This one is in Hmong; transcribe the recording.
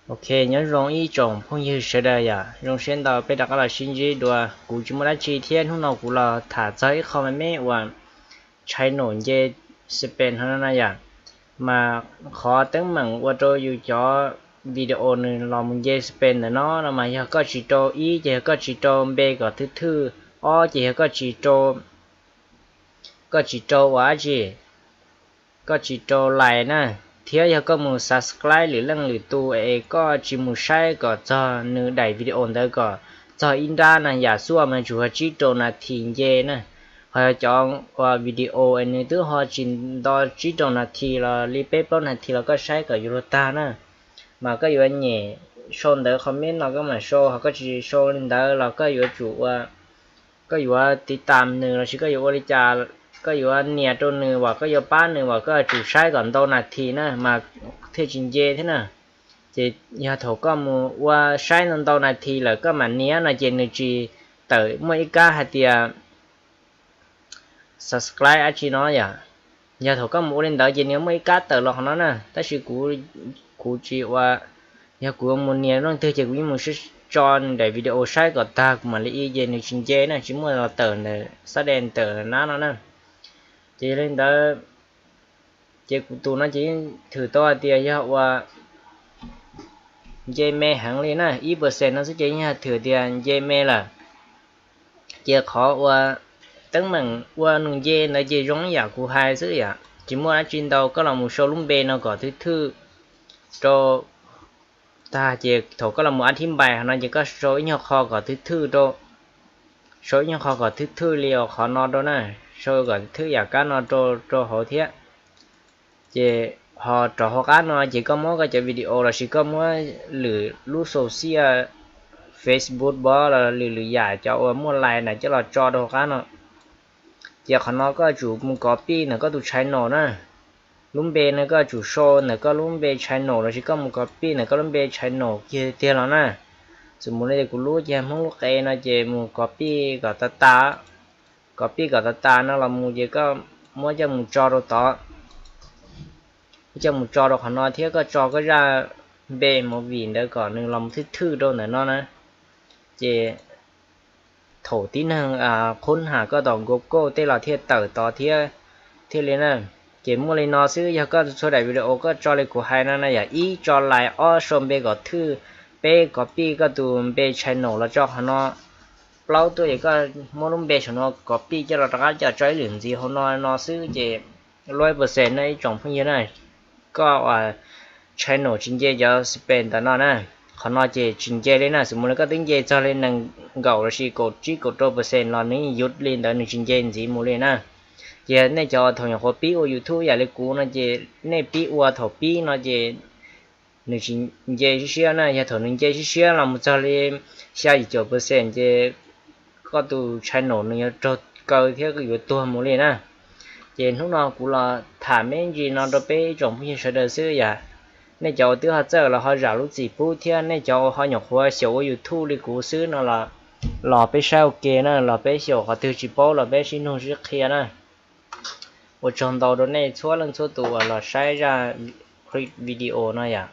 Ok, nyob zoo ib tsoom phooj ywg sawv daws yom, zoo siab ntau peb rov qab los sib ntsib dua. Kuv tsis muaj dab tsi thiab, hnub no kuv los tham txog ib qho me me uas channel nce spam no no yom, mas qhov teeb meem ua rau yus cov video nws los mus nce spam ntawm no no mas yog koj tsis rau, ib ces yog koj tsis rau npe kom thwj thwj, ob ces yog koj tsis rau, koj tsis rau ua dab tsi, koj tsis rau like na, thiab yog koj mus subscribe lwm leej lwm tus es koj tsis mus saib kom txog nws daim video ntawd kom txog ib nrab na, yam xuaj mas tsuas yog tsib rau nas this nce na. Ho yog cov uas video es nws twb ho tsis nto tsib rau nas this los li peb plaub nas this los koj saib kom yuav luag tag na, mas koj yuav nyem sau ntawv comment no koj mam sau, ho koj tsis sau li ntawd los koj yuav tsum ua, koj yuav tiv tam nws lossis koj yuav ua li cas, koj yuav nias rau nws uas koj yuav pab nws uas koj yuav tsum saib kom ntau nas this na mas thiaj tsis nce thiab na. Ces yog thaum koj mus ua saib ntau ntau nas this lawm koj mam nias no ces nws tsis tawm muaj ib kab hais tias subscribe dab tsi no yom. Yog thaum koj mus ua li ntawd ces nws muaj ib kab tawm los qhov no na, tab sis kuv, kuv tsis ua, yog kuv mus nias leej twg ces kuv yeej mus tso nws daim video saib kom tag kuv mam li ib ces nws tsis nce na, tsis muaj los tawm ntawm xab de tawm nab no na. Ces yog li ntawd ces kuv tus no ces yeej thwm tau hais tias yog ua nce me heev li na, ib percent no xwb ces yeej thwm tias nce me lawm. Ces qhov ua teeb meem ua nws nce ntawd ces zoo yam kuv hais xwb yom, tsis muaj dab tsi ntau, koj los mus sau lub npe no kom thwj thwj rau tag ces thaum koj los mus ab thib npais no ces koj sau ib nyuag qho kom thwj thwj rau, sau ib nyuag qho kom thwj thwj li qhov no rau na, sau kom thwj yam kab no rau, rau hauv thiab. Ces ho rov hauv qab no ces koj muab koj cov video lossis koj muab lwm lub social, Facebook pov los lwm lwm yam cov uas muaj like na coj los tso rau hauv qab no. Ces qhov no koj yuav tsum mus copy ntawm koj tus channel na. Lub npe no koj yuav tsum sau ntawm koj lub npe channel lossis koj mus copy ntawm koj lub npe channel kiag tiag los na. Xws mus li kuv lub ces Hmoob Lub Qe no ces mus copy kom tas tas, copy kom tas tas no los mus ces koj muab coj mus tso rau tod, coj mus tso rau qhov no thiab koj tso koj zaj npe movie ntawd kom nws los mus thwj thwj rau ntawm no na. Ces thaum tib neeg qhub ham koj tom Google tej los thiaj tawm tod thiab, thiaj li na. Ces muaj li no xwb, yog koj txhua daim video koj tso li kuv hais no na yom, ib tso like, ob sau npe kom thwj, peb copy koj tus npe channel los tso qhov no, plaub tuaj ces koj muab lub npe saum no copy coj los rov qab coj tso ib lwm ntxiv hauv no no xwb ces lub percent no ib tsoom phooj ywg na, koj uas channel tsis nce cov spam ntawm no na, qhov no ces tsis nce li na. Xws mus li koj twb nce txog li nees nkaum lossis kaum tsib kaum rau percent los nws yuav li ntawd, nws tsis nce ntxiv mus li na. Ces nej cov thaum nyuam qhuav pib ua YouTube yam li kuv no ces nej pib ua thaum pib no ces nws tsis nce siab siab na. Yog thaum nws nce siab siab los mus txog li xya yim caum percent ces koj tus channel nws yuav raug kaw thiab yuav tuag mus li na. Ces hnub no kuv los tham me ntsis no rau peb ib tsoom phooj ywg sawv daws xwb yom. Nej cov uas twb ho txawj los ho zam lub txim pub thiab, nej cov uas ho nyuam qhuav xyaum ua YouTube li kuv xwb no los, los peb saib ua ke na, los peb xyaum qhov twg tsis paub los peb sib nug sib qhia na. Ua tsaug ntau rau nej txhua leej txhua tus uas los saib zaj clip video no yom.